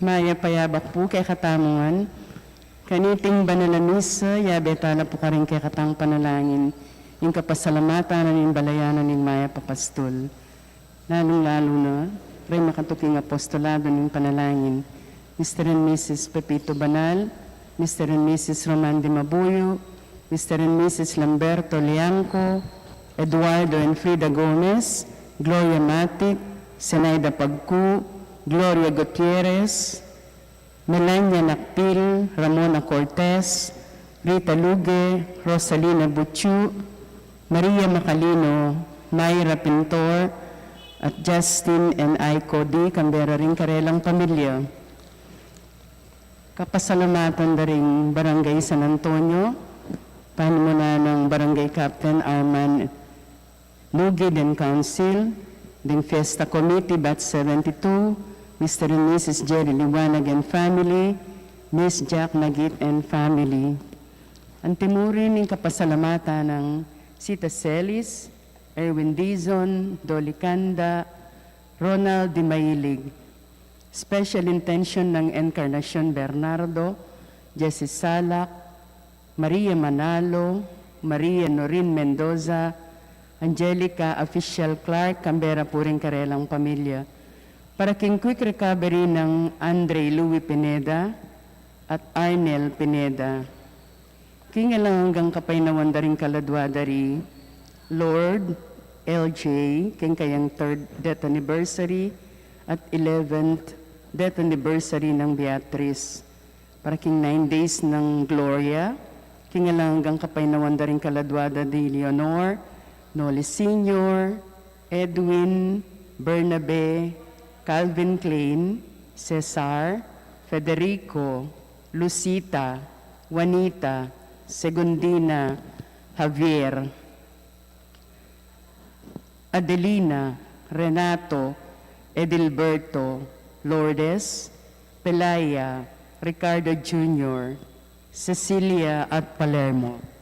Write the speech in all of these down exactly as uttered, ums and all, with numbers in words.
Mayap a yabak pu kekatamu ngan. Kaniting banal a misa, yabe tala pu karing kekatang panalangin ing kapasalamatan na ning balayan na ning Mayap a Pastul. Lalung-lalu na, ring makatuking apostolado ning panalangin, Mister and Missus Pepito Banal, Mister and Missus Roman de Mabuyo, Mister and Missus Lamberto Liangco, Eduardo and Frida Gomez, Gloria Matic, Zenaida Pagcu, Gloria Gutierrez, Melania Nakpil, Ramona Cortez, Rita Luge, Rosalina Buchu, Maria Macalino, Myra Pintor, at Justin and Aiko D. Cambera ring karelang pamilya. Kapasalamatan da ring Barangay San Antonio, panimunan nang Barangay Captain Arman Lugid and Council, ding Fiesta Committee Batch seventy-two, Mister and Missus Jerry Liwanag and family, Miss Jack Nagit and family. Antimurin ing kapasalamatan nang Sita Celis, Erwin Dizon, Dolly Canda, Ronald Dimailig. Special intention nang Encarnacion Bernardo, Jessie Salak, Maria Manalo, Maria Norin Mendoza, Angelica Official Clark, Cambera pu ring karelang pamilya. Para king quick recovery nang Andre Louis Pineda at Arnel Pineda. King alang anggang kapaynawan da ring kaladua da ri Lord L J, king kayang third death anniversary at eleventh death anniversary nang Beatrice. Para king nine days nang Gloria, king alang anggang kapaynawan da ring kaladua da di Leonor, Noli Senior, Edwin, Bernabe, Calvin Klein, Cesar, Federico, Lucita, Juanita, Segundina, Javier, Adelina, Renato, Edilberto, Lourdes, Pelaya, Ricardo Junior, Cecilia at Palermo.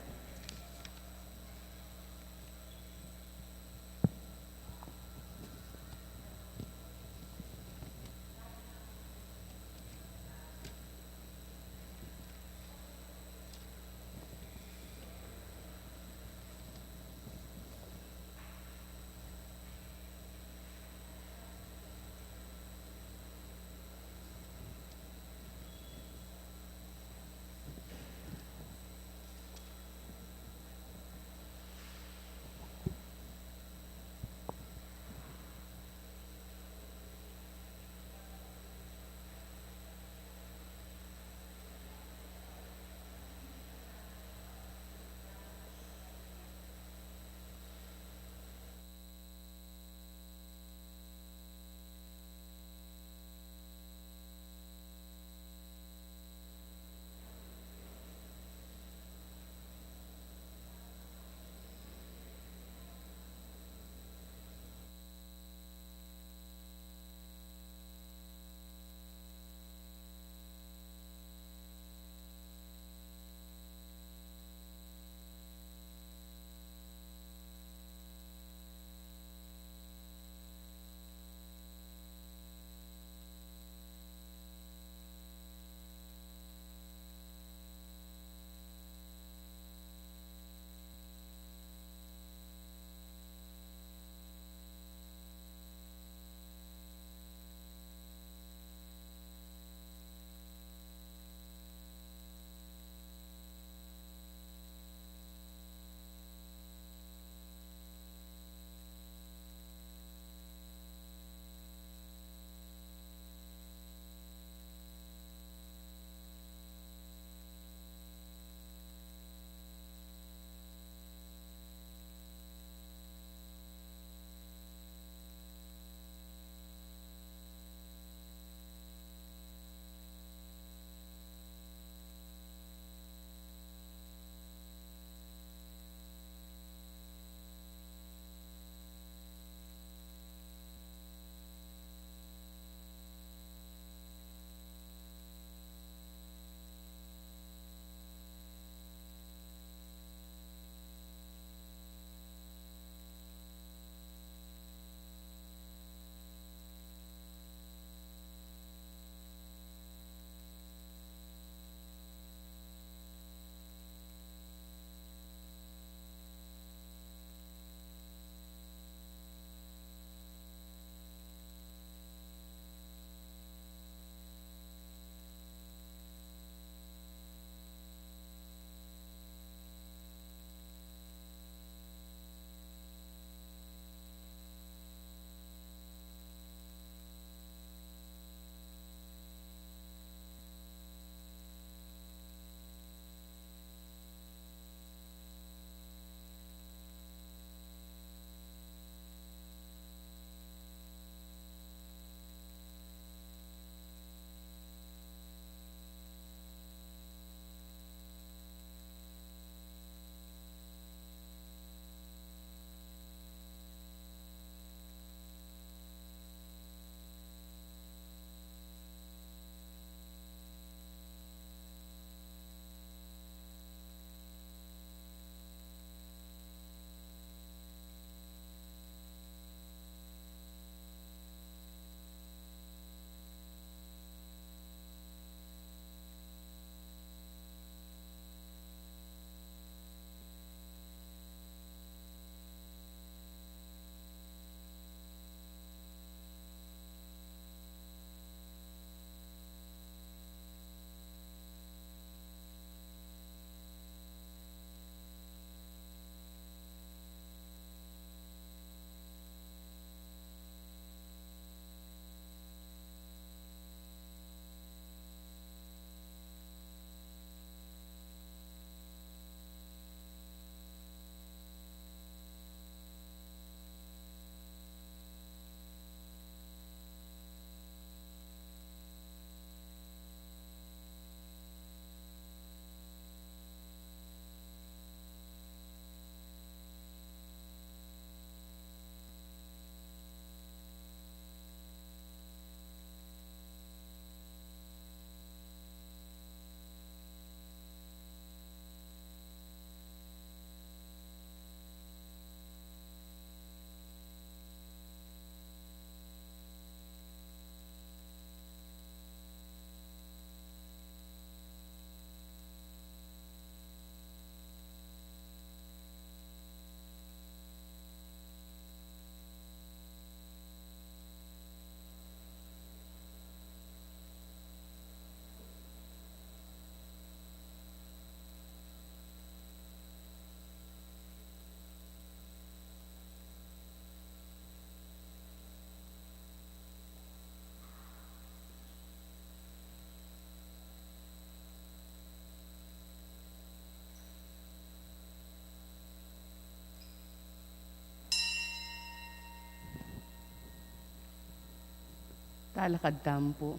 Alakad tampu.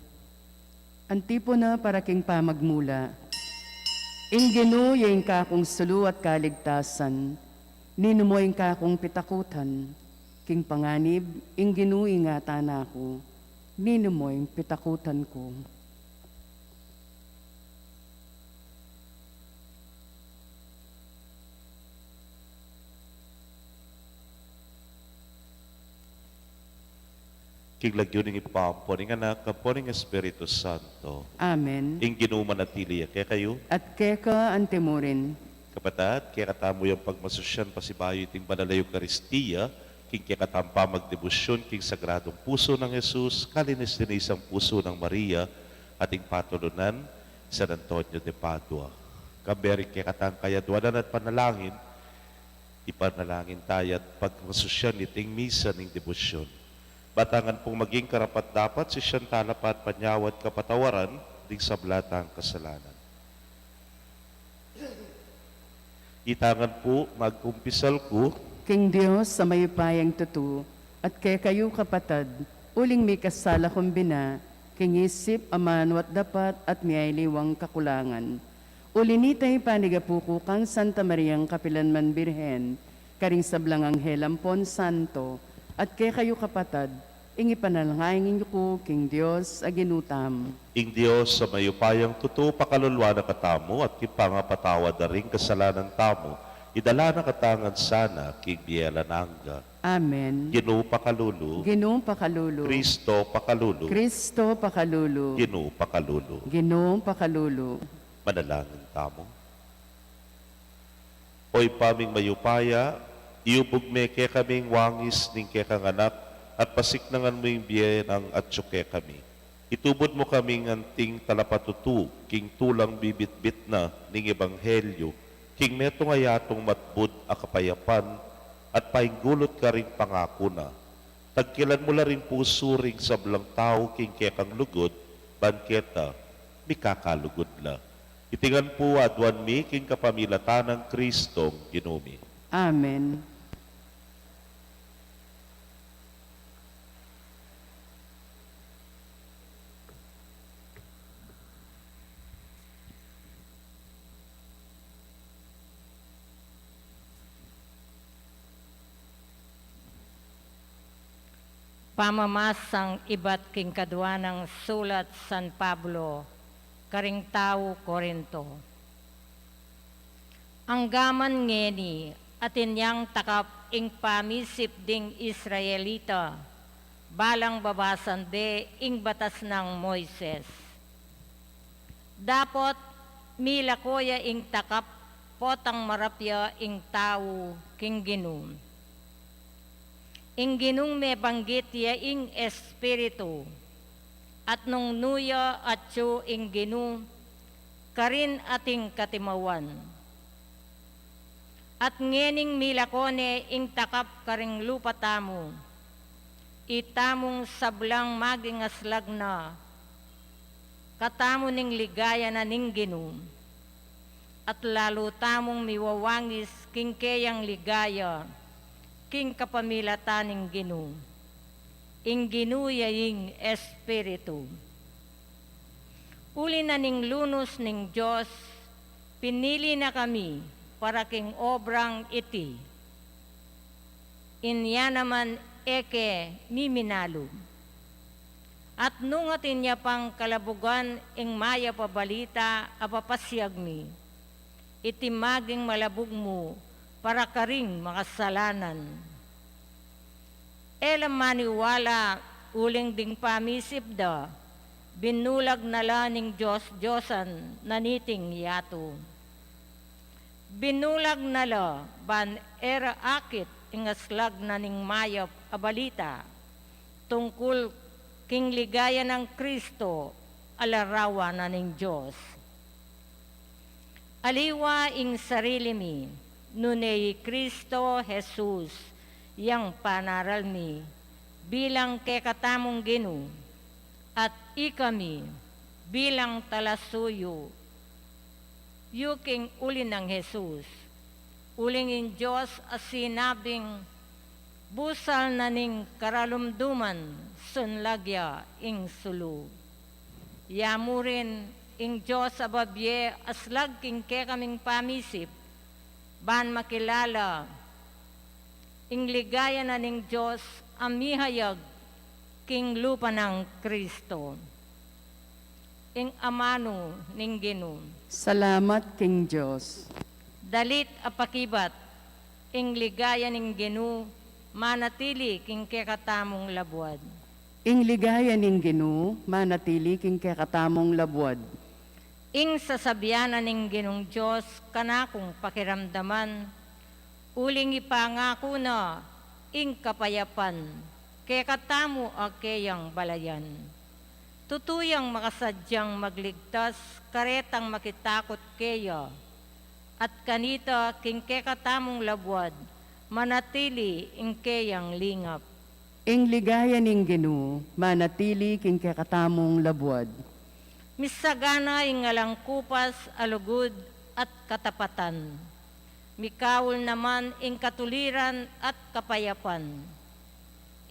Antipona para king pamagmula. Ing Ginu ya ing kakung sulu at kaligtasan, ninu mo ing kakung pitakutan? King panganib, ing Ginu ingatan na ku, ninu mo ing pitakutan ku? King lagyu ning Ibpa, ampo ning Anak, ampo ning Espiritu Santo. Amen. Ing Ginu manatili ya kekayu. At keka antimurin. Kapatad, kekatamu yang pagmasusyan pasibayu iting banal a Eukaristia, king kekatamung pamagdebosyon king Sagradong Pusu nang Jesus, kalinis-linisang pusu nang Maria, ating patulunan, San Antonio de Padua. Kambe ring kekatang kayadwanan at panalangin, ipanalangin taya at pagmasusyan iting misa ning debosyon. Ba tang maging karapat-dapat, sisian tala pa at panyawad kapatawaran ding sabla tang kasalanan. Ita ngan pu, mag-umpisal ku king Dios a mayupayang tutu, at kekayu kapatad, uling mikasala kung bina, king isip, amanu at dapat, at miyaliwang kakulangan. Uli nita, ipanigapu ku kang Santa Mariang kapilan man Birhen, karing sablang anghel ampon santo, at kekayu kapatad, ing ipanalangin yu ku king Dios a Ginu tamu. Ing Dios a mayupayang tutu pakalulu na katamu at king pangapatawad da ring kasalanan tamu, idala na katamu ngan sana king bie alang angga. Amen. Ginu pakalulu. Ginu pakalulu. Kristo pakalulu. Kristo pakalulu. Ginu pakalulu. Ginu pakalulu. Manalangin tamu. O Ibpa ming mayupaya, iubug me kekami ing wangis ning kekang Anak, at pasiknangan mu ing bie nang atyu kekami. Itubud mu kaming anting talapatutu king tulang bibitbit na ning ebanghelyu, king metung a yatung matbud a kapayapan at painggulut karing pangaku na. Tagkilan mu la ring pusu ring sablang tau king kekang lugud, ban keta mikakalugud la. Iti ngan pu aduan mi king kapamilatan nang Kristong Ginu mi. Amen. Pamamasang ibat king kadua nang sulat San Pablo karing tau Corinto. Anggaman ngeni, atin yang takap ing pamisip ding Israelita, balang babasan de ing batas nang Moises. Dapot milako ya ing takap potang marapia ing tau king Ginu. Ing Ginung mebanggit ya ing Espiritu, at nung nu ya atyu ing Ginu, karin ating katimawan. At ngening milako ne ing takap karing lupa tamu, itamung sablang maging aslag na katamu ning ligaya na ning Ginu, at lalu tamung miwawangis king keyang ligaya king kapamilatan ning Ginu. Ing Ginu ya ing Espiritu. Uli na ning lunus ning Dios, pinili na kami para king obrang iti. Inya naman e ke mi minalu. At nung atin ya pang kalabugan ing mayap a balita a papasiag mi, iti maging malabug mu para karing makasalanan. E la maniwala, uling ding pamisip da, binulag na la ning dios-diosan na niting yatu. Binulag na la ban e ra akit ing aslag na ning mayap a balita tungkul king ligaya nang Kristo a larawan na ning Dios. Aliwa ing sarili mi, nune i Kristo Jesus yang panaral mi bilang kekatamung Ginu, at ikami bilang talasuyu yu king uli nang Jesus. Uling ing Dios a sinabing Busal na ning karalumduman, sunlag ya ing sulu. Ya mu rin ing Dios a babie aslag king kekaming pamisip, ban makilala ing ligaya na ning Dios a mihayag king lupa nang Kristo. Ing amanu ning Ginu. Salamat king Dios. Dalit a pakibat, ing ligaya ning Ginu manatili king kekatamung labuad. Ing ligaya ning Ginu manatili king kekatamung labuad. Ing sasabian na ning Ginung Dios kanakung pakiramdaman, uling ipangaku na ing kapayapan kekatamu a keyang balayan. Tutu yang makasadyang magligtas karetang makitakut keya, at kanita king kekatamung labuad manatili ing keyang lingap. Ing ligaya ning Ginu manatili king kekatamung labuad. Misagana ing alang kupas a lugud at katapatan. Mikaul naman ing katuliran at kapayapan.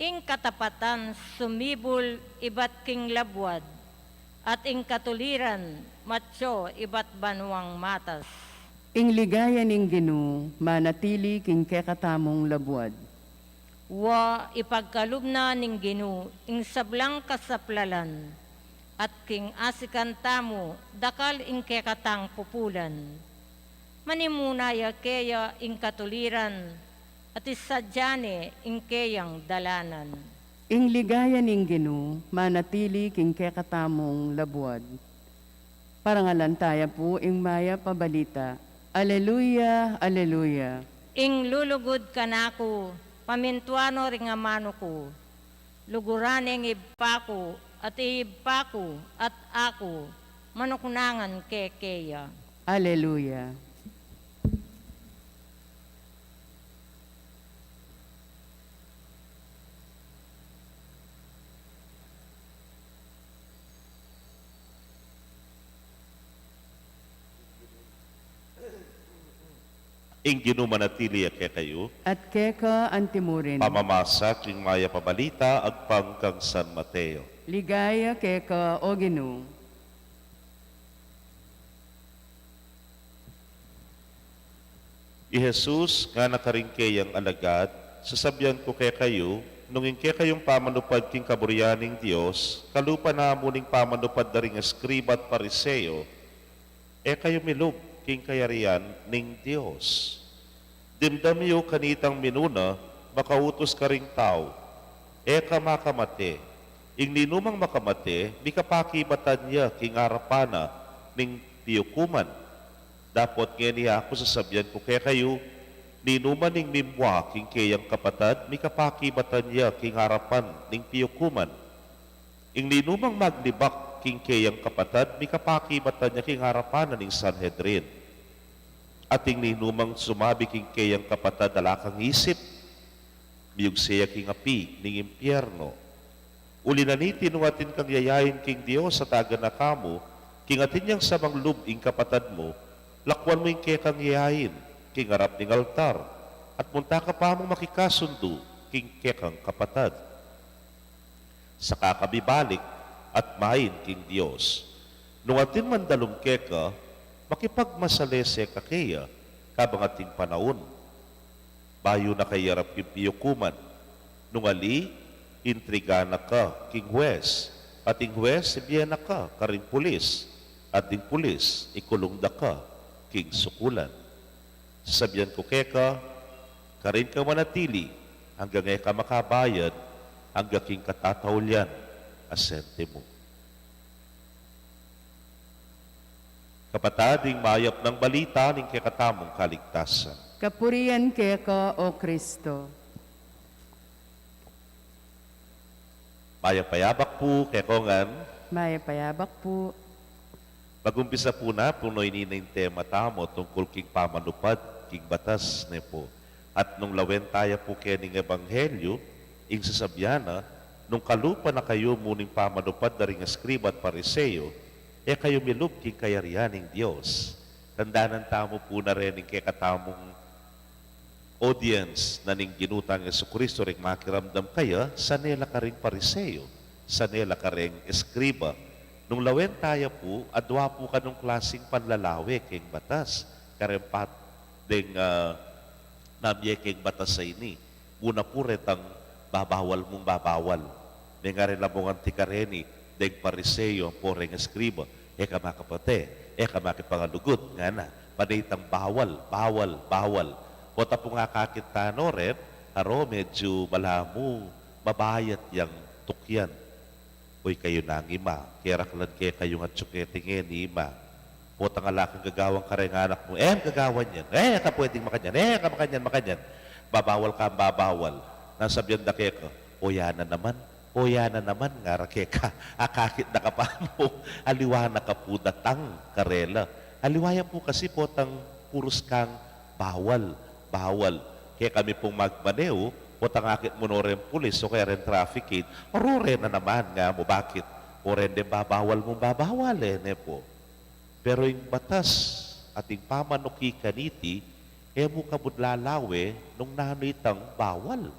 Ing katapatan sumibul ibat king labuad, at ing katuliran matyo ibat banuang matas. Ing ligaya ning Ginu manatili king kekatamung labuad. Wa, ipagkalub na ning Ginu ing sablang kasaplalan, at king asikan tamu dakal ing kekatang pupulan. Manimuna ya keya ing katuliran, at isadya ne ing keyang dalanan. Ing ligaya ning Ginu manatili king kekatamung labuad. Parangalan taya pu ing mayap a balita. Aleluya, aleluya. Ing lulugud kanaku, pamintuan no ring amanu ku. Luguran ne ing Ibpa ku, at ing Ibpa ku, at aku, manuknangan kekeya. Aleluya. Ing Ginu manatili ya kekayu. At keka antimurin. Pamamasa king mayap a balita agpang kang San Mateo. Ligaya keka, O Ginu. I Jesus ngana karing keyang alagad, sasabian ku kekayu, nung ing kekayung pamanupad king kaburian ning Dios, kalupa na mu ning pamanupad da ring eskriba at Pariseo, e kayu milub king kayarian ning Dios. Dimdam yu kanitang minuna makautus karing tau, e ka makamate. Ing ninumang makamate, mikapakibatan ya king arapan na ning piukuman. Dapot ngeni aku sasabian ku kekayu, ninumang mimua king keyang kapatad, mikapakibatan ya king arapan ning piukuman. Ing ninumang magnibak king keyang kapatad, mikapakibatan ya king arapan na ning Sanhedrin. At ing ninumang sumabi king keyang kapatad, ala kang isip, miyugse ya king api ning impyerno. Uli na niti, nung atin kang yayain king Dios at agana ka mu, king atin yang samang lub ing kapatad mu, lakuan mu ing kekang yayain king arap ning altar, at munta ka pa mung makikasundu king kekang kapatad. Saka ka bibalik at main king Dios. Nung atin man dalum keka, makipagmasalese ka keya kabang ating panaun. Bayu na ka iyarap king piukuman. Nung ali, intriga na ka king hues, at ing hues ibie na ka karing pulis, at ding pulis ikulung da ka king sukulan. Sasabian ku keka, karin ka manatili anggang e ka makabayad angga king katataulian a sentimu. Kapatad, ing mayap nang balita ning kekatamung kaligtasan. Kapurian keka, O Kristo. Mayap a yabak pu kekongan. Mayap a yabak pu. Mag-umpisa pu na pu, no, ini na ing tema tamu tungkul king pamanupad king batas, ne pu. At nung lawen taya pu kening ebanghelyu, ing sasabian na, nung kalupa na kayu mu ning pamanupad da ring eskriba at Pariseo, e kayu milub king kayarian ning Dios. Tandanan tamu pu na rin ing kekatamung audience na ning Ginu tang Jesucristo, ring makiramdam kaya, sane la kareng Pariseo, sane la kareng eskriba. Nung lawen taya pu, adwa pu kanung klasing panlalawe keng batas, kareng pat-, deng, ah, namie keng batas a ini. Muna pu retang babawal mung babawal. Mengarin la mung anti kareni, deng Pariseo, ampo reng eskriba, e ka makapate, e ka makipangalugud, ngana. Pane itang bawal, bawal, bawal. Pota pung akakit tano ren, aro medyu balamu mabayat yang tukyan. Uy, kayu nang ima, keraklan kekayung atsu keti ngeni, ima. Potang ala kang gagawan kareng anak mu, e mu gagawan yan, e ka pwedeng makanyan, e ka makanyan, makanyan. Babawal kang babawal. Nanu sabian da keka? O ya na naman, o ya na naman, ngara keka. Akakit na ka pa mu, aliwa na ka pu datang karela. Aliwa ya pu kasi potang purus kang bawal, bawal. Kekami pung magmaneho, potang akit mu no reng pulis o kaya reng traffic aid, aro rena naman, nga mu, bakit? O reng deng babawal mung babawal, e ne pu. Pero ing batas at ing pamanuki kaniti, e mu kabud lalawe nung nanu itang bawal.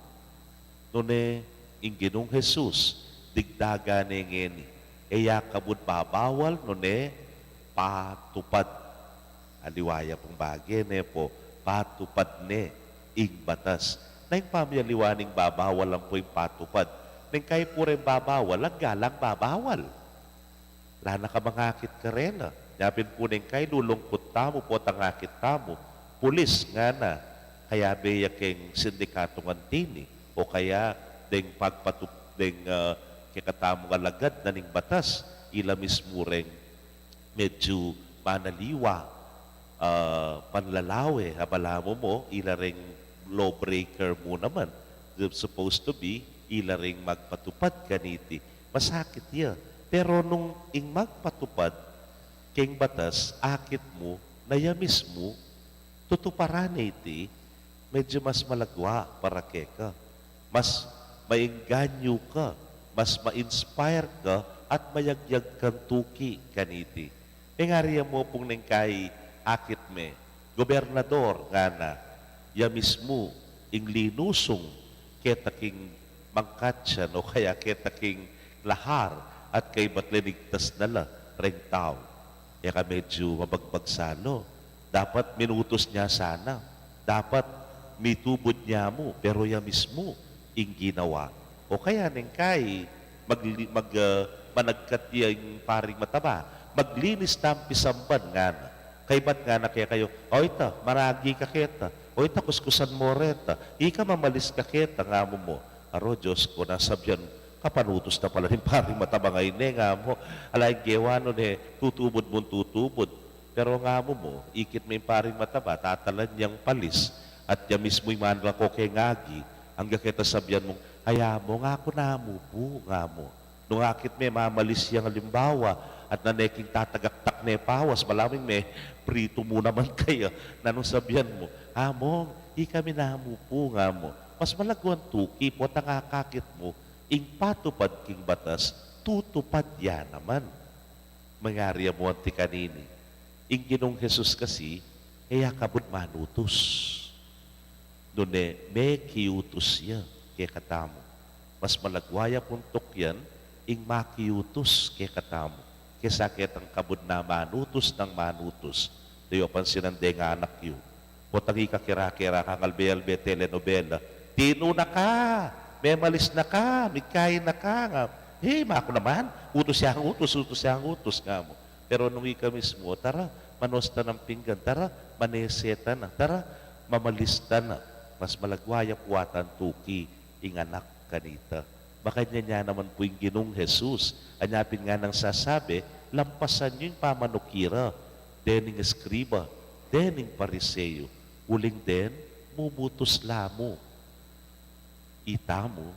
Nune ing Ginung Jesus, digdagan ne ngeni, e ya kabud babawal, nune patupad. Aliwa ya pung bage, ne pu, patupad ne ing batas. Na ing pamialiwa ning babawal ampo ing patupad, neng kayi pu reng babawal, angga lang babawal. Ala na ka mangakit karela. Nya pin pu neng kayi lulungkut tamu, potang akit tamu, pulis, ngana, kayabe ya keng sindikatung anti ini, o kaya deng pagpatu-, deng, ah, kekatamung alagad na ning batas, ila mismu reng medyu manaliwa, ah, panlalawe, a balamu mo, ila reng lawbreaker mu naman. They're supposed to be, ila reng magpatupad kaniti. Masakit ya. Pero nung ing magpatupad keng batas, akit mu na ya mismu tutuparan ne iti, medyu mas malagwa para keka. Mas maengganyu ka, mas ma-inspire ka, at mayagyag kang tuki kaniti. Mengari ya mu pung neng kayi akit me, gobernador, ngana, ya mismu ing linusung keta king mangkatyan o kaya keta king lahar at kaybat linigtas na la reng tau. E ka medyu mabagbag salu. Dapat minutus ne sana. Dapat mitubud ne mu, pero ya mismu ing ginawa. O kaya neng kayi magli-, mag-, ah, managkat ya ing paring mataba, maglinis tang pisamban, ngana. Kaybat ngana kekayu, o ita, maragi ka keta. O ita, kuskusan mo reta. Ika, mamalis ka keta, nga mu mu. Aro, Dios ku, nasabian, kapanutus na pala ning paring mataba ngeni, nga mu. Ala ing gewa nu ne, tutubud mung tutubud. Pero nga mu mu, ikit me ing paring mataba, tatalan yang palis, at ya mismu ing manrako keng agi, angga keta sabian mung, ay, among, aku namu pu, nga mu. Nung akit me, mamalis yang alimbawa, at nane king tatagaktak ne pawas, balamu ing mepritu mu naman kaya, nanung sabian mu, among, ikami namu pu, nga mu. Mas malagwan tuki, potang akakit mu ing patupad king batas, tutupad ya naman. Mengari ya mu anti kanini. Ing Ginung Jesus kasi, e ya kabud manutus. Nune, mekiutus ya kekatamu. Mas malagwa ya pung tukyan ing makiutus kekatamu kesa ketang kabud na manutus nang manutus. Deng yu pansinan deng anak yu. Potang ika kera-kera kang albe-albe telenovela, tinu na ka, memalis na ka, migkain na ka, nga. He, maku naman, utus yang utus, utus yang utus, nga mu. Pero nung ika mismu, tara, manos ta nang pinggan, tara, manese ta na, tara, mamalis ta na. Mas malagwa ya pu ata tuki ing anak kanita. Makanyan ya naman pu ing Ginung Jesus, anya pin nganang sasabi, lampasan yu ing pamanuki ra dening eskriba, dening Pariseo, uling den mumutus la mu. Itamu,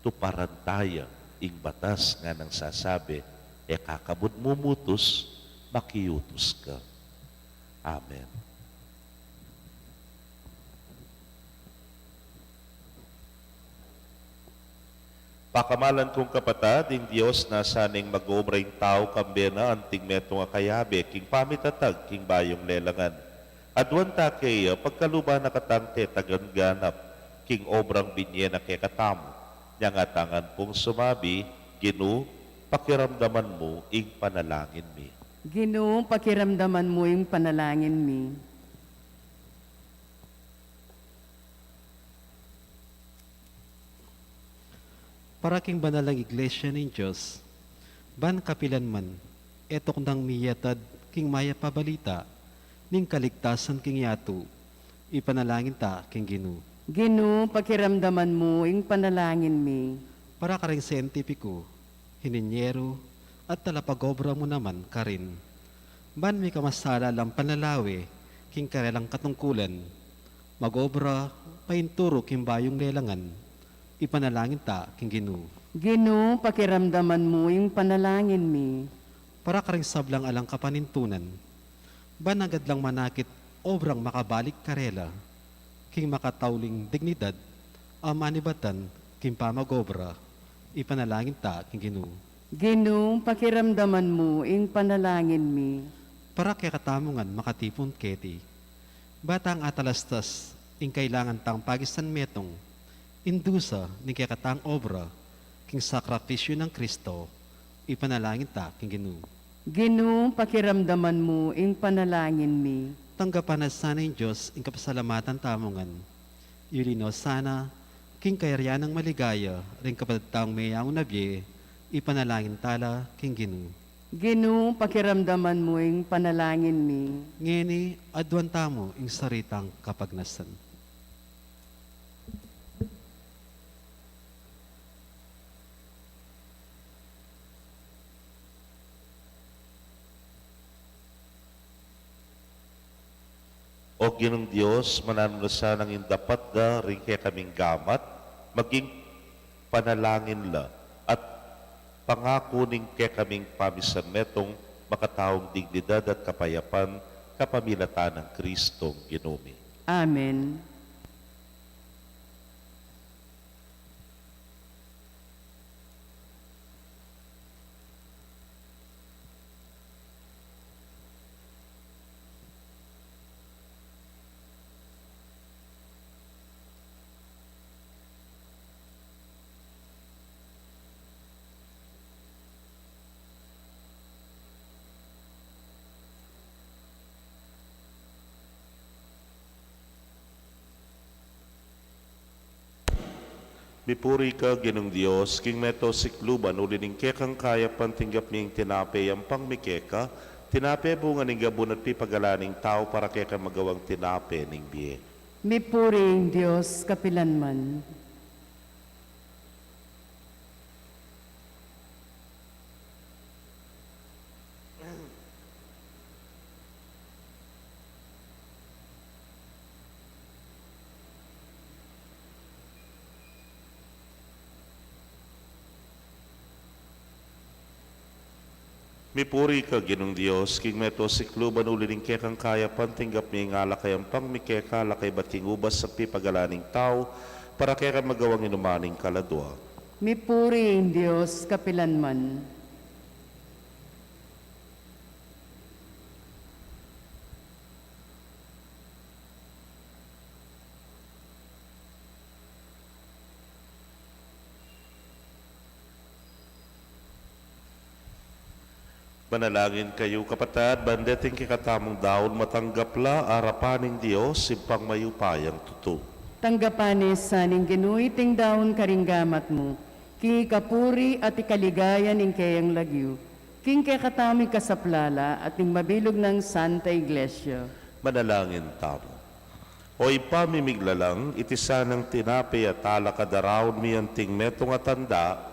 tuparan taya ing batas nganang sasabi, e ka kabud mumutus, makiutus ka. Amen. Pakamalan kung kapatad, ing Dios na sanang mag-uub ring tau kambe na anting metung a kayabe king pamitatag king bayung lelangan. Aduan ta keya, pagkaluban na katang tetagan ganap king obrang binye na kekatamu. Nya nga tangan pung sumabi, Ginu, pakiramdaman mu ing panalangin mi. Ginu, pakiramdaman mu ing panalangin mi. Para king banal nang Iglesia ning Dios, ban kapilan man, e tuknang miyatad king mayap a balita ning kaligtasan king yatu, ipanalangin ta king Ginu. Ginu, pakiramdaman mu ing panalangin mi. Para karing sientipiku, hininyeru, at talapagobra mu naman karin, ban mikamasala lang panlalawe king karelang katungkulan, magobra painturu king bayung lelangan, ipanalangin ta king Ginu. Ginu, pakiramdaman mu ing panalangin mi. Para karing sablang alang kapanintunan, ban agad lang manakit obrang makabalik karela king makatauling dignidad a manibatan king pamagobra, ipanalangin ta king Ginu. Ginu, pakiramdaman mu ing panalangin mi. Para kekatamu ngan makatipun keti, ba tang atalastas ing kailangan tang pagisan metung, indusa ning kekatang obra king sakripisyu nang Kristo, ipanalangin ta king Ginu. Ginu, pakiramdaman mu ing panalangin mi. Tanggapan na sana ning Dios ing kapasalamatan tamu ngan. Yuli no sana king kayarian nang maligaya ring kapatad tang meyaun a bie, ipanalangin ta la king Ginu. Ginu, pakiramdaman mu ing panalangin mi. Ngeni, aduan tamu ing sarili tang kapagnasan. O Ginung Dios, mananu na sanang ing dapat da ring kekaming gamat, maging panalangin la, at pangaku ning kekaming pamisan metung makataung dignidad at kapayapan, kapamilatan nang Kristong Ginu mi. Amen. Mipuri ka, Ginung Dios, king meto sikluban, uli ning kekang kayapan tinggap mi ing tinape yampang mi keka, tinape bunga ning gabun at pipagalan ning tau para keka magawang tinape ning bie. Mipuri ing Dios kapilan man. Mipuri ka, Ginung Dios, king meto sikluban, uli ning kekang kayapan tinggap mi ing alak a yampang mi keka, alak a ibat king ubas a pipagalan ning tau, para keka magawang inuman ning kaladua. Mipuri ing Dios kapilan man. Manalangin kayu, kapatad, ban deting kekatamung daun matanggap la arapan ning Dios, Ibpang mayupayang tutu. Tanggapan na sa ning Ginu iting daun karing gamat mu, king ikapuri at ikaligaya ning keyang lagyu, king kekatamung ikasaplala at ning mabilug nang Santa Iglesia. Manalangin tamu. O Ibpa ming miglalang, iti sanang tinape at alak a daraun mi anting metung a tanda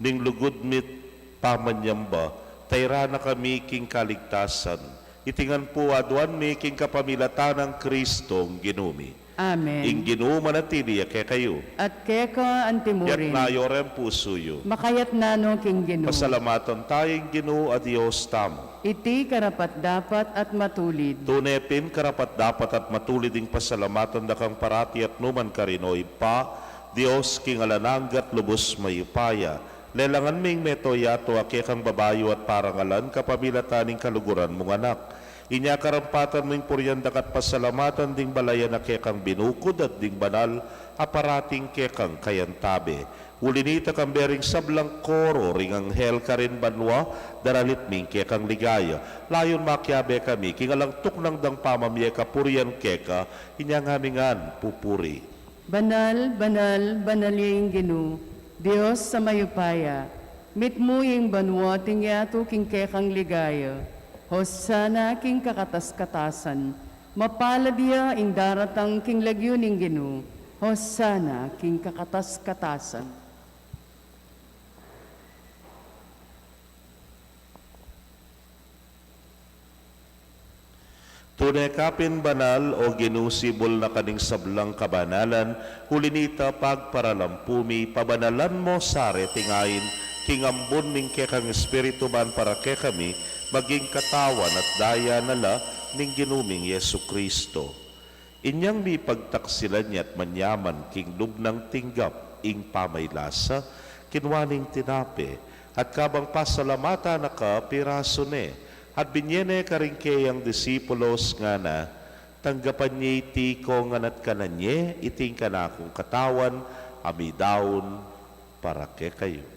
ning lugud mi't pamanyamba, tayra na kami king kaligtasan. Iti ngan pu aduan mi king kapamilatan nang Kristong Ginu mi. Amen. Ing Ginu manatili ya kekayu. At keka antimurin. Iyatas yu reng pusu yu. Makayatas no king Ginu. Pasalamatan taya ing Ginu a Dios tamu. Iti karapat-dapat at matulid. Tune pin karapat-dapat at matulid ing pasalamatan da kang parati at nukarin man, O Ibpa, Dios king alang angga at lubus mayupaya. Lelangan ming meto yatu a kekang babayu at parangalan kapamilatan ning kaluguran mung anak. Inya karampatan ming purian daka't pasalamatan ding balayan a kekang binukud at ding banal a parating kekang kayantabe. Uli nita kambe ring sablang koro ring anghel karin banua, daralit ming kekang ligaya. Layun makiabe kami king alang tuknang dang pamamie kapurian keka, inya ngaming ngan pupuri. Banal, banal, banal ya ing Ginu, Dios a mayupaya. Mitmu ing banua at ing yatu king kekang ligaya. Hosana king kakatas-katasan. Mapalad ya ing daratang king lagyu ning Ginu. Hosana king kakatas-katasan. Tune ka pin banal, o Ginu, sibul na ka ning sablang kabanalan, uli nita pagparalampu mi, pabanalan mu sa reting ain, king ambun ning kekang Espiritu ban para kekami, maging katawan at daya na la ning Ginu ming Jesucristo. Inyang mipagtaksilan ya't manyaman king lub nang tinggap ing pamaylasa, kinua ne ing tinape, at kabang pasalamatan na ka, pirasu ne, at binye ne karing keyang disipulos, ngana, tanggapan ye iti kongan at kanan ye, iti ing kanakung katawan, a midaun para kekayu.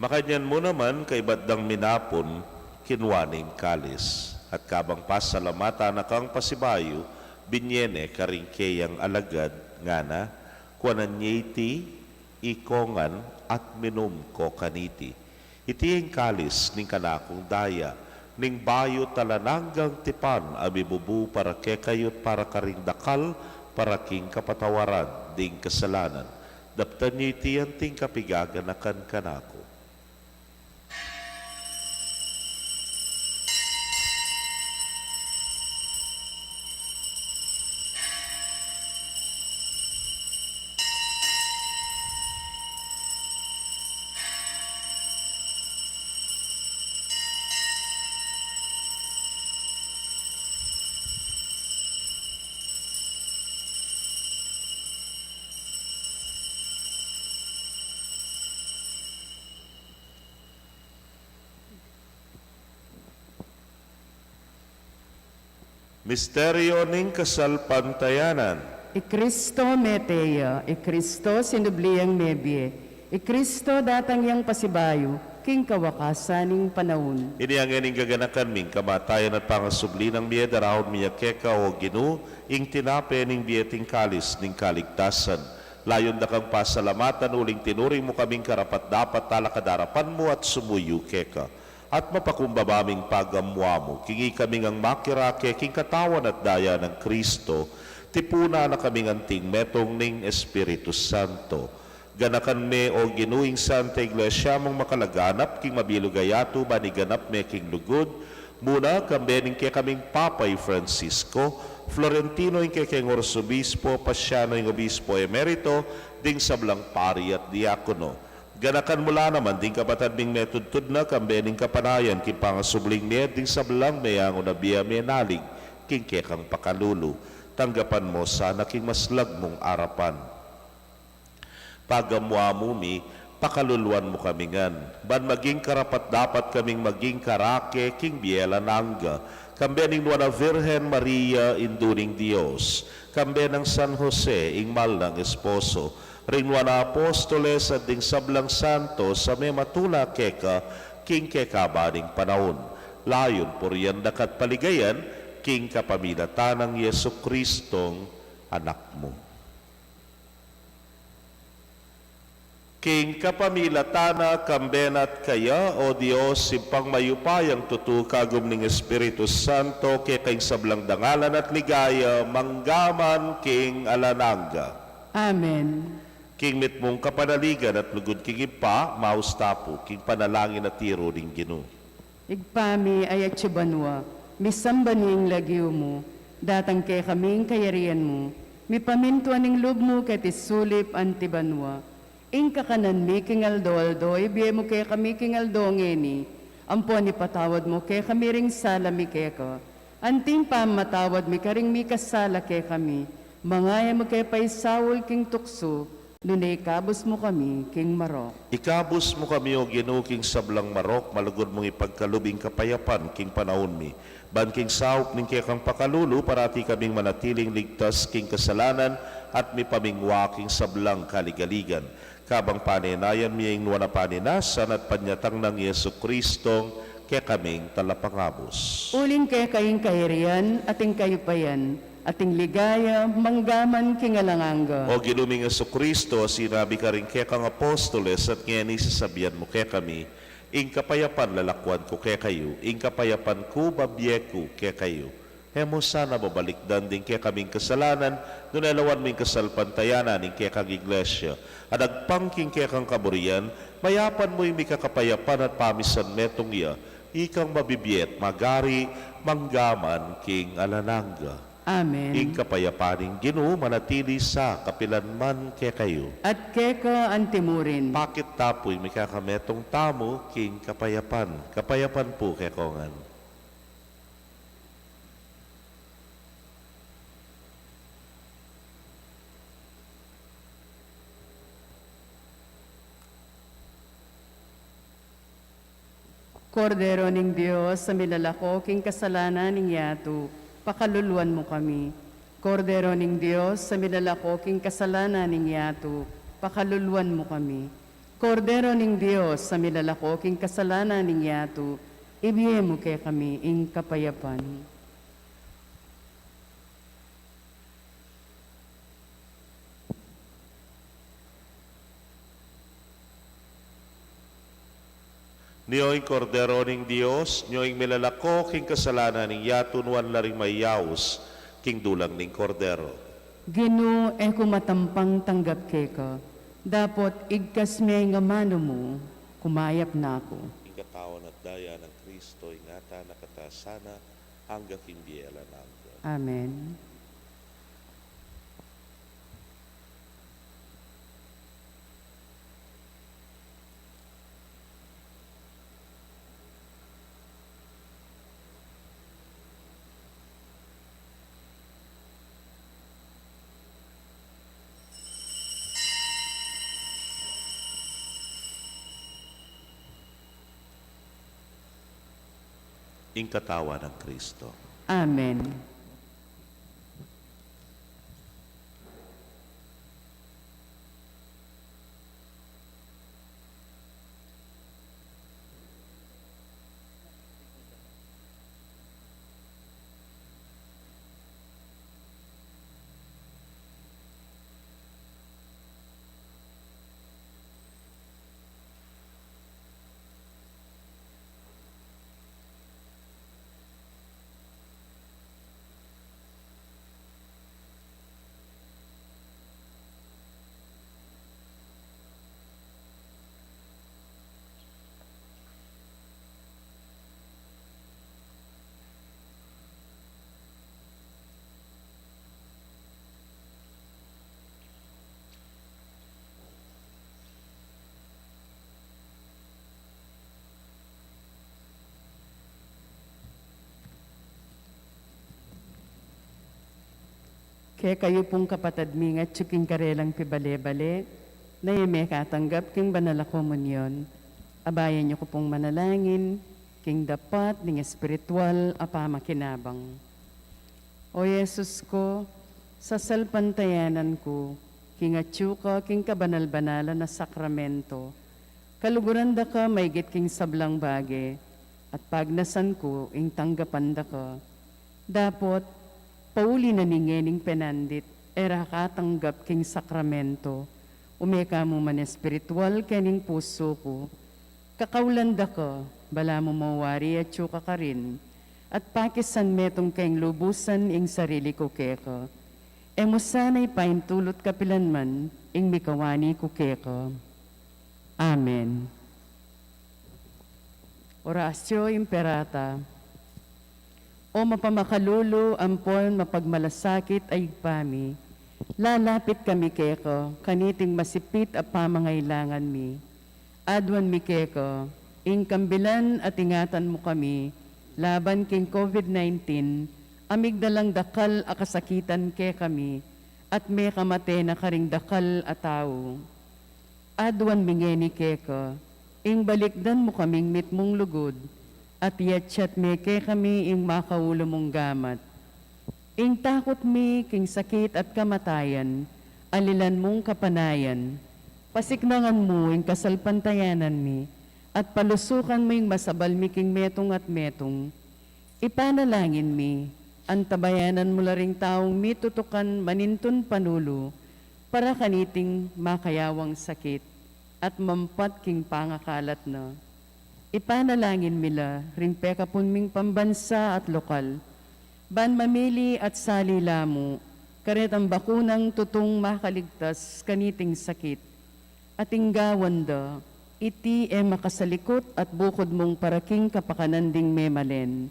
Makanyan mu naman, kaibat dang minapun, kinua ne ing kalis, at kabang pasalamatan na kang pasibayu, binye ne karing keyang alagad, ngana, kuanan ye iti, ikongan, at minum ko kaniti. Iti ing kalis ning kanakung daya, ning bayu at alang anggang tipan a mibubu para kekayu't para karing dakal, para king kapatawaran ding kasalanan. Daptan ye iti anting kapigaganakan kanaku. Misteryo ning kasalpantayanan. I Kristo mete ya, i Kristo sinubli yang mebie, i Kristo datang yang pasibayu, king kawakasan ning panaun. Ini ngeni ing gaganakan ming kamatayan at pangasubli nang mie, daraun mi ya keka, o Ginu, ing tinape ning bie at ing kalis ning kaligtasan. Layun da kang pasalamatan uling tinuring mu kaming karapat-dapat talakad king arapan mu at sumuyu keka. At mapakumbaba ming pagamuamu, king ikami ngang makirake king katawan at daya nang Kristo, tipunan na kaming anting metung ning Espiritu Santo. Ganakan me, o Ginu, ing Santa Iglesia mung makalaganap king mabilug a yatu, ban iganap me king lugud, muna kambe ning kekaming Papa i Francisco, Florentino ing kekeng Arsobispo, Pasiano ing Obispo Emerito, ding sablang pari at diakono. Ganakan mu la naman ding kapatad ming metudtud na kambe ning kapanayan king pangasubling mie, ding sablang meyangu na bie a menalig king kekang pakalulu. Tanggapan mu sana king maslag mung arapan. Pagamuamu mi, pakaluluan mu kami ngan, ban maging karapat-dapat kaming maging karake king bie alang angga, kambe ning Nuan a Virgen Maria, Indu ning Dios, kambe nang San Jose, ing mal nang esposo, ring Nuan a Apostoles at ding sablang santos a mematula keka king kekaban ning panaun. Layun purian da ka at paligayan king kapamilatan nang Jesucristong Anak mu. King kapamilatan na, kambe na at kaya, O Dios, Ibpang mayupayang tutu, kagum ning Espiritu Santo, keka ing sablang dangalan at ligaya, mangga man king alang angga. Amen. King mitmung kapanaligan at lugud king Ibpa, maus ta pu king panalangin a tiru ning Ginu. Ibpa mi, atsu ka banua, misamban ya ing lagyu mu, datang kekami ing kayarian mu, mipamintuan ing lub mu keti sulip anti banua. Ing kakanan mi king aldo-aldo, ibie mu kekami king aldo ngeni, ampon ipatawad mu kekami ring sala mi keka, anti ing pamamatawad mi karing mikasala kekami, manga e mu ke paisaul king tuksu, nune ikabus mu kami king marok. Ikabus mu kami, O Ginu, king sablang marok, malugud mung ipagkalub ing kapayapan king panaun mi, ban king saup ning kekang pakalulu, parati kaming manatiling ligtas king kasalanan at mipamingwa king sablang kaligaligan. Kabang panenayan mi ing nuan a panenasan at panyatang nang Jesucristo, kekaming talapangabus. Uling keka ing kayarian, at ing kayupayan, at ing ligaya, mangga man king alang angga. O Ginu ming Jesucristo, sinabi karing kekang apostoles, at ngeni sasabian mu kekami, ing kapayapan lalakuan ku kekayu, ing kapayapan ku babie ku kekayu. E mu sana babalikdan ding kekaming kasalanan, nune lawan mu ing kasalpantayanan ning kekang Iglesia, at agpang king kekang kaburian, mayapan mu ing mikakapayapan at pamisan metung ya, ikang mabibie at magari, mangga man king alang angga. Amen. Ing kapayapan ning Ginu manatili sa kapilan man kekayu. At keka antimurin. Pakit ta pu ing mikakametung tamu king kapayapan. Kapayapan pu kekongan. Kordero ning Dios, a milalako king kasalanan ning yatu, pakaluluan mu kami. Kordero ning Dios, a milalako king kasalanan ning yatu, pakaluluan mu kami. Kordero ning Dios, a milalako king kasalanan ning yatu, ibie mu kekami ing kapayapan. Nyo ing Kordero ning Dios, nyo ing milalako king kasalanan ning yatu, nuan la ring mayaus king dulang ning Kordero. Ginu, e ku matampang tanggap keka, dapot igkas me ing amanu mu, kumayap na ku. Ing katawan at daya nang Kristo, ingatan na kata sana, angga king bie alang angga. Amen. Ing katawan nang Kristo. Amen. Kekayu pung kapatad ming atyu king karelang pibale-bale, na e mekatanggap king banal a komunyon, abayan yu ku pung manalangin king dapat ning espiritual a pamakinabang. O Jesus ku, sasalpantayanan ku king atyu ka king kabanal-banalan a sakramento, kaluguran da ka maigit king sablang bage, at pagnasan ku ing tanggapan da ka. Dapot, pauli na ning ngening penandit e ra ka tanggap king sakramento, Ume ka mu man espiritual kening pusu ku. Kakaulan da ka, balamu mawari atyu ka karin, at pakisan metung keng lubusan ing sarili ku keka. E mu sana ipaintulut kapilan man ing mikawani ku keka. Amen. Oratio Imperata. O mapamakalulu ampon mapagmalasakit a Ibpa mi, lalapit kami keka kaniting masipit a pamangailangan mi. Aduan mi keka ing kambilan at ingatan mu kami laban king COVID nineteen a migdalang dakal a kasakitan kekami at mekamate na karing dakal a tau. Aduan mi ngeni keka ing balikdan mu kaming mitmung lugud, at iyatyat me kekami ing makaulu mung gamat. Ing takut mi king sakit at kamatayan, alilan mung kapanayan. Pasiknangan mu ing kasalpantayanan mi, at palusukan mu ing masabal mi king metung at metung. Ipanalangin mi, antabayanan mu la ring taung mitutukan manintun panulu para kaniting makayawang sakit at mampat king pangakalat na. Ipanalangin mi la ring pekapun ming pambansa at lokal, ban mamili at sali la mu karetang bakunang tutung makaligtas kaniting sakit. At ing gawan da, iti e makasalikut at bukud mung para king kapakanan ding memalen.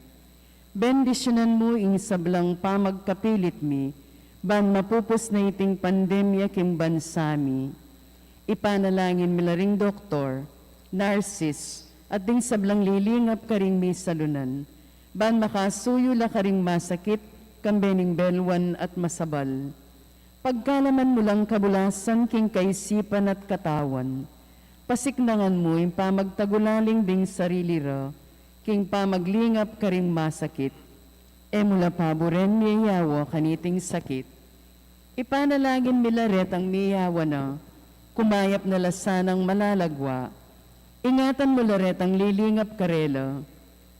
Bendisyunan mu ing sablang pamagkapilit mi, ban mapupus na iting pandemya king bansa mi. Ipanalangin mi la ring doktor, narsis, at ding sablang lilingap karing misalunan, ban makasuyu la karing masakit, kambe ning belwan at masabal. Pagkalaman mu lang kabulasan king kaisipan at katawan. Pasiknangan mu ing pamagtagulaling ding sarili ra king pamaglingap karing masakit. E mu la paburen miyayawa kaniting sakit. Ipanalangin mi la retang miyayawa na, kumayap na la sanang malalagwa. Ingatan mu la retang lilingap karela.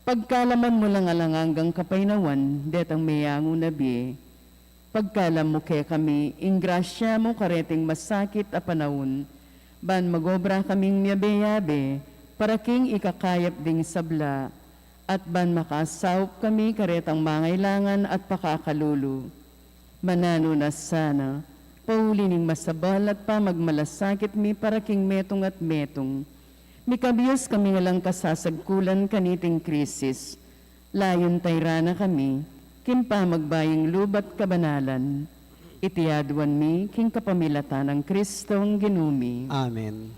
Pagkalaman mu lang alang anggang kapaynawan detang meyangu na bie. Pagkalam mu kekami ing grasya mu kareting masakit a panaun, ban magobra kaming miyabe-yabe para king ikakayap ding sabla, at ban makasaup kami karetang mangailangan at pakakalulu. Mananu na sana, pauli ning masabal at pamagmalasakit mi para king metung at metung, mikabius kami ngan lang kasasagkulan kaniting krisis, layun tayran na kami king pamagbayung lub at kabanalan. Iti aduan mi king kapamilatan nang Kristong Ginu mi. Amen.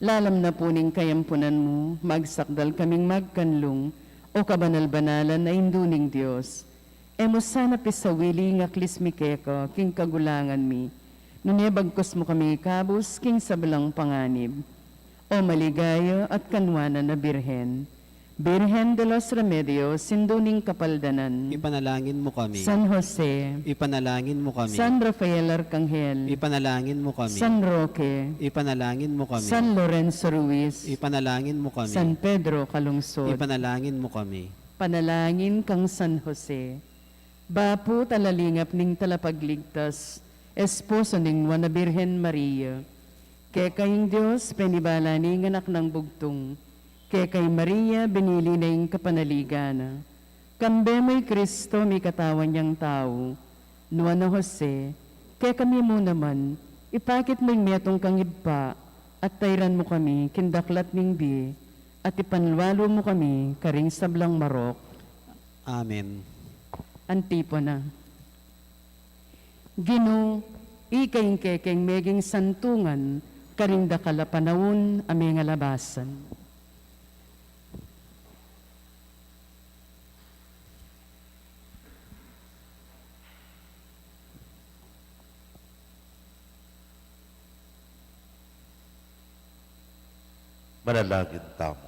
Lalam na pu ning kayampunan mu, magsakdal kaming magkanlung, o kabanal-banalan a Indu ning Dios. E mu sana pisawili ing aklis mi keka king kagulangan mi, nune bagkus mu kaming ikabus king sablang panganib. O maligaya at kanuanan a Birhen, Birhen de los Remedios, Indu ning Kapaldanan. Ipanalangin mu kami. San Jose. Ipanalangin mu kami. San Rafael Arkanghel. Ipanalangin mu kami. San Roque. Ipanalangin mu kami. San Lorenzo Ruiz. Ipanalangin mu kami. San Pedro Calungsod. Ipanalangin mu kami. Panalangin kang San Jose. Bapu, talalingap ning Talapagligtas, esposo ning Nuan a Birhen Maria. Keka ing Dios penibala ne ing Anak nang Bugtung. Keka i Maria binili ne ing kapanaligan na. Kambe mu i Kristo mikatawan yang tau. Nuan a Jose, kekami mu naman, ipakit mu ing metung kang Ibpa, at tayran mu kami king daklat ning bie, at ipanlualu mu kami karing sablang marok. Amen. Antipona. Ginu, ika ing kekeng meging santungan karing dakal a panaun a mengalabasan. Manalangin tamu.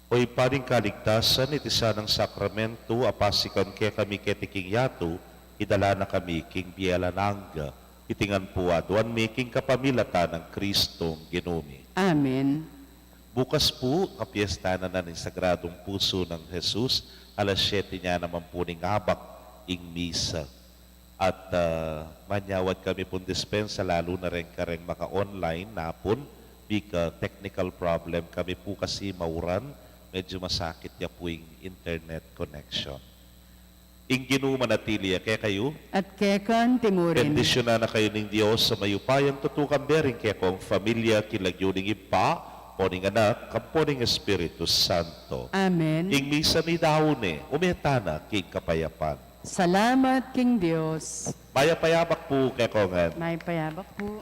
O Ibpa ning kaligtasan, iti sanang sakramentu a pasikan kekami keti king yatu, idala na kami king bie alang angga. Iti ngan pu aduan mi king kapamilatan nang Kristong Ginu mi. Amen. Bukas pu, kapiestan na ning Sagradong Pusu nang Jesus, alas siyete ne naman pu ning abak ing misa. At, ah, manyawad kami pung dispensa, lalu na rin kareng maka-online napun, bika technical problem kami pu kasi mauran, medyo masakit ya pu ing internet connection. Ing Ginu manatili ya kekayu. At keka naman murin. Bendisyunan na kayu ning Dios a mayupayang tutukan, bering kekong familia, king lagyu ning Ibpa, ampo ning Anak, ampo ning Espiritu Santo. Amen. Ing misa mi daun ne, ume tana king kapayapan. Salamat king Dios. Mayap a yabak pu kekongan. Mayap a yabak pu.